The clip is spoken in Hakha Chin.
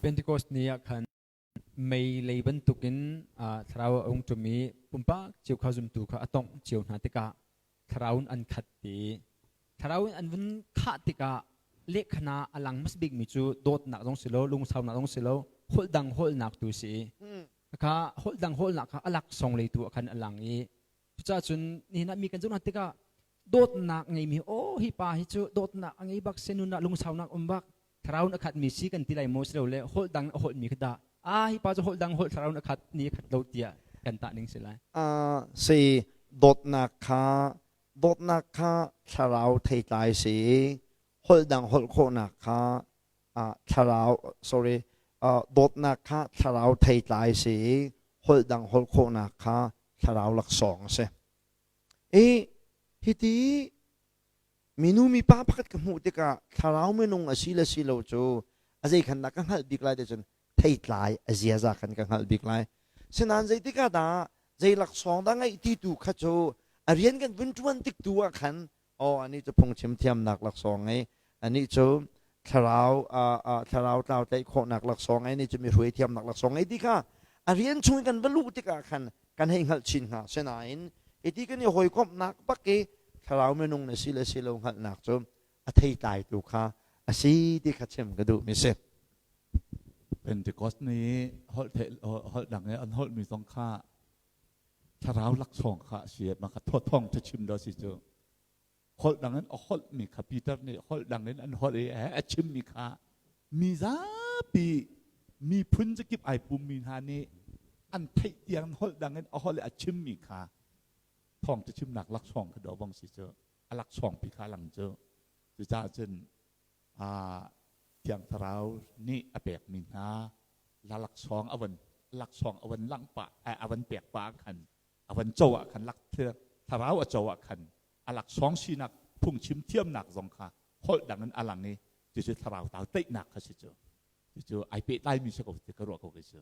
Pentecost ni ah khan mei lei bantukin thlarau a ung ṭum i pumpak cio kha zumtu kha a tongh cio hna tikah thlarau in an khat ti. Thlarau in an vun khah tikah lehkhana a lang hmasa bikmi cu dawtnak zong si lo, lungsaunak zong si lo, holh dang holhnak tu si. Kha holh dang holhnak kha a laksawng lei tu ah khan a lang i cucaah cun nihin ah mi kan zoh hna tikah dawtnak ngeimi aw hi pa hi cu dawtnak a ngei bak senun ah lungsaunak um bak thlarau in a khatmi si kan ti lai maw si lo le holh dang a holhmi kha dah a hi pa cu holh dang holh thlarau in a khat ni a khat lo tiah kan tah ning si lai. Si dawtnak kha dawtnak kha thlarau theitlai si holh dang holh khawhnak kha thlarau sorry dawtnak kha thlarau theitlai si holh dang holh khawhnak kha thlarau laksawng a si. I hiti minu mipa pakhat ka hmuh tikah thlarau minung a si le si lo cu a zei khan dah ka hngalh bik lai ti cun theitlai a ziaza khan ka hngalh bik lai. Sinain zeitik ah dah zei laksawng dah ngeih ti tu kha cu a rian kan vun ṭuan tik tu ah khan aw anih cu phungchim thiamnak laksawng ngei anih cu thlarau thlarau tlau tlaih khawhnak laksawng ngei anih cu mi hruai thiamnak laksawng ngei ti kha a rian chung kan va luh tikah khan kan hei hngalh chin hnga sinain hiti kan i hawikomhnak bak i thlarau minung na si le si lo hngalhnak cu a theitlai tu kha a si ti kha chim ka duh mi si. Pentecost ni holh holh dang i an holh mi zong kha thlarau laksawng kha a si ma kha thawthong te chim do si cu holh dang in a holh mi kha Peter nih holh dang in an holh i a chim mi kha mi zapi miphun zakip ai pum mi hna nih an theih tiang holh dang in a holh i a chim mi kha thawng te chimnak laksawng kha do bang si cu a laksawng pi kha lang cu cucaah cun Thiang Thlarau nih a pekmi hna la laksawng a van laksawng a van langh pah a van pek pah ah khan a van co ah khan lak thlarau a co ah khan a laksawng sinak phungchim thiamnak zong kha holh dang in a lang i cucu thlarau tau teihnak kha si cu cucu ai pehtlaimi si ko ti ka ruah ko kei cu.